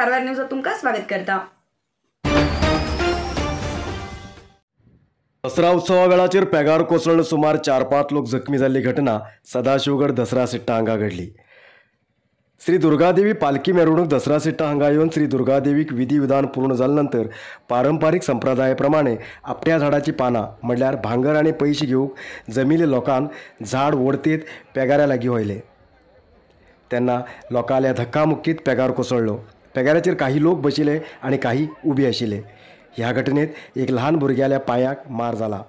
कारवार न्यूजात तुमकां स्वागत करता। दसरा उत्सवा वेळाचेर पेगार कोसळून सुमार 4-5 लोक जखमी जाल्ली घटना सदाशिवगड दसरा सिट्टा हांगा घडली। श्री दुर्गादेवी पालखी मिरवणूक दसरा सिट्टा हांगा येवन श्री दुर्गादेवीक विधी विधान पूर्ण जाले नंतर पारंपारीक संप्रदाये प्रमाणे आपट्या झाडाची पानां म्हणल्यार भांगर आनी पयशे घेवंक जमिल्ल्या लोकांक झाड ओडतीत पेगाऱ्या लागीं व्हयले। तेन्ना लोकांल्या धक्कामुक्कीत पेगार कोसळ्ळो। पेगाराचेर काही लोक बशिल्ले आनी काही उबे आशिल्ले। ह्या घटनेत एक ल्हान भुरग्याल्या पांयाक मार जाला।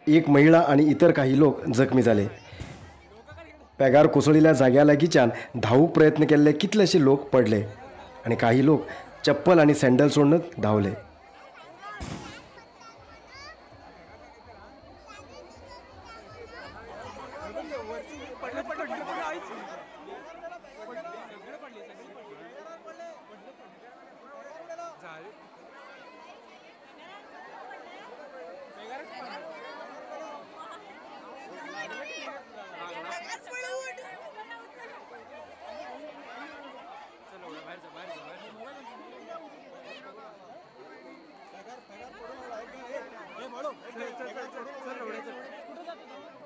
एक महिला आनी इतर काही लोक जखमी जाले। पेगार कोसळिल्ल्या जाग्या लागींच्यान धांवूंक प्रयत्न केल्ले कितलेशे लोक पडले आनी काही लोक चप्पल आनी सँडल सोडून धांवले।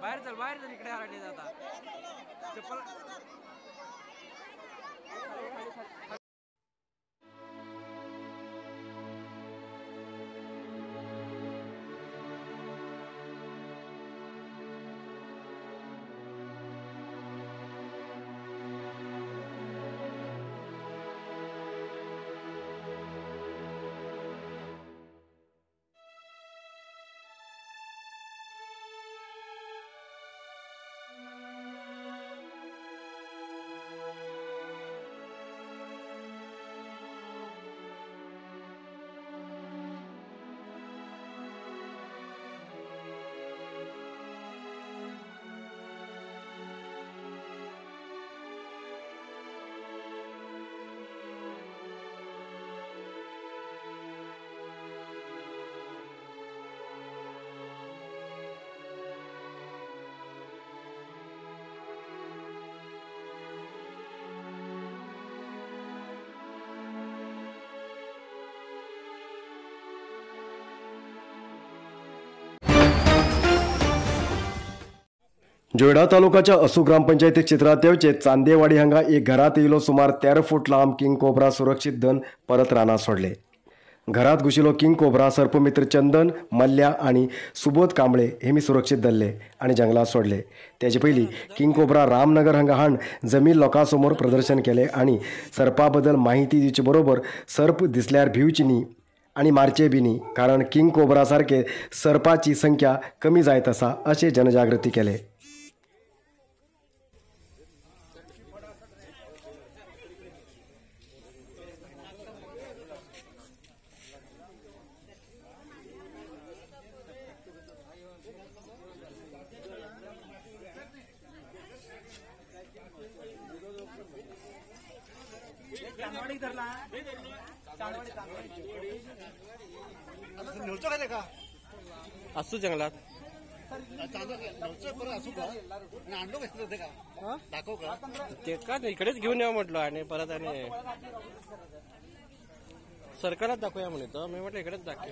बाहेर चल इकडे हरडले जाता चप्पल। जोयडा तालुकाच्या असू ग्रामपंचायती क्षेत्रात येवचे चांदेवाडी हांगा एक घरात येयलो सुमार 13 फूट लांब किंग कोब्रा सुरक्षीत धन परत रानात सोडले। घरात घुशिलो किंग कोब्रा सर्पमित्र चंदन मल्ल्या आणि सुबोध कांबळे हे मी सुरक्षित धरले आणि जंगलात सोडले। त्याचे पयली किंग कोब्रा रामनगर हांगा हाण जमीन लोकांसमोर प्रदर्शन केले आणि सर्पाबद्दल माहिती दिवचे बरोबर सर्प दिसल्यार भिवची न्ही आणि मारचे बी न्ही, कारण किंग कोब्रा सारखे सर्पाची संख्या कमी जायत आसा अशें जनजागृती केले। असू जंगलात ते का इकडेच घेऊन या म्हटलं आणि परत आणि सरकारला दाखवूया म्हणे, तो मी म्हटलं इकडेच दाखव।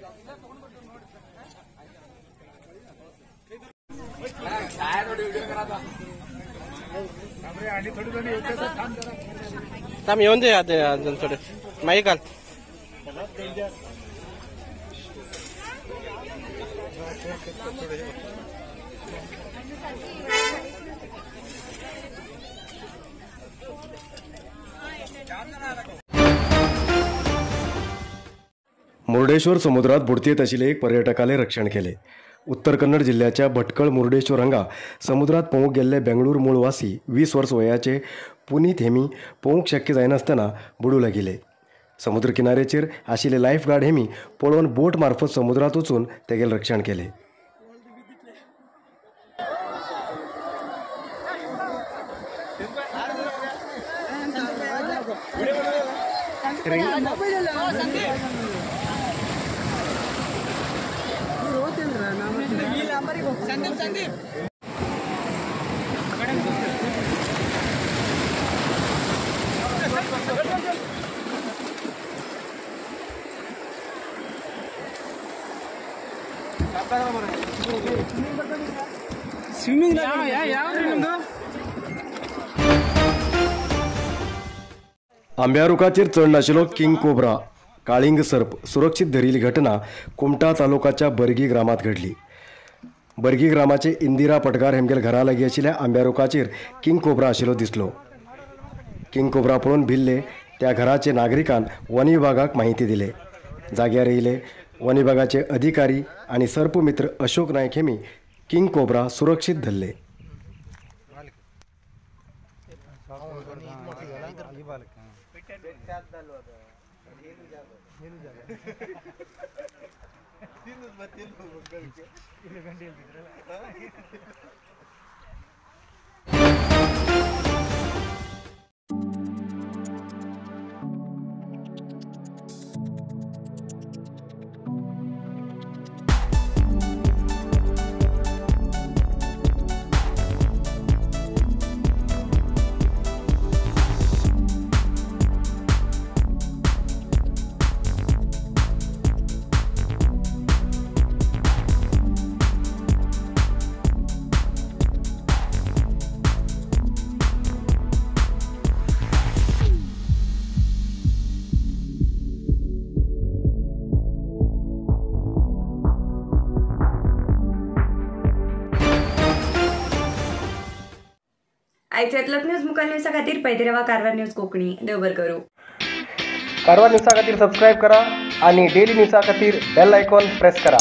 थांब येऊन दे अजून थोडे माई काल। मुर्डेश्वर समुद्रात बुडतीत आशिल्ले एक पर्यटकाले रक्षण केले। उत्तर कन्नड जिल्ह्याच्या भटकळ मुर्डेश्वर हांगा समुद्रात पोवंक गेल्ले बेंगळूर मूळवासी 20 वर्स वयाचे पुनीत हेमी पोवंक शक्य जायनासतना बुडू लागिल्ले। समुद्र किनाऱ्याचेर आशिल्ले लायफ गार्ड हेमी पळोवन बोट मार्फत समुद्रात वचून तेगेले रक्षण केले। ಸ್ವಿಮ್ಮಿಂಗ್ ಯಾವ. आंब्या रुखाचेर चड नाशिल्लो किंग कोब्रा काळिंग सर्प सुरक्षीत धरिल्ली घटना कुमठा तालुकाच्या बर्गी ग्रामात घडली. बर्गी ग्रामाचे इंदिरा पटकार हेमगेल घरा लागीं आशिल्ल्या आंब्या रुखाचेर किंग कोब्रा आशिल्लो दिसलो. किंग कोब्रा पळोवन भिल्ले त्या घराचे नागरिकान वन विभागाक माहिती दिले. जाग्यार येयले वन विभागाचे अधिकारी आनी सर्पमित्र अशोक नायक हेमी किंग कोब्रा सुरक्षीत धरले. आयच्यातलोक न्यूज मुखार न्यूजा खातीर पळयत रावा कारवार न्यूज कोंकणी. देव बरें करूं. कारवार न्यूजा खातीर सबस्क्रायब करा आणि डेली न्यूजा खातीर बेल आयकॉन प्रेस करा.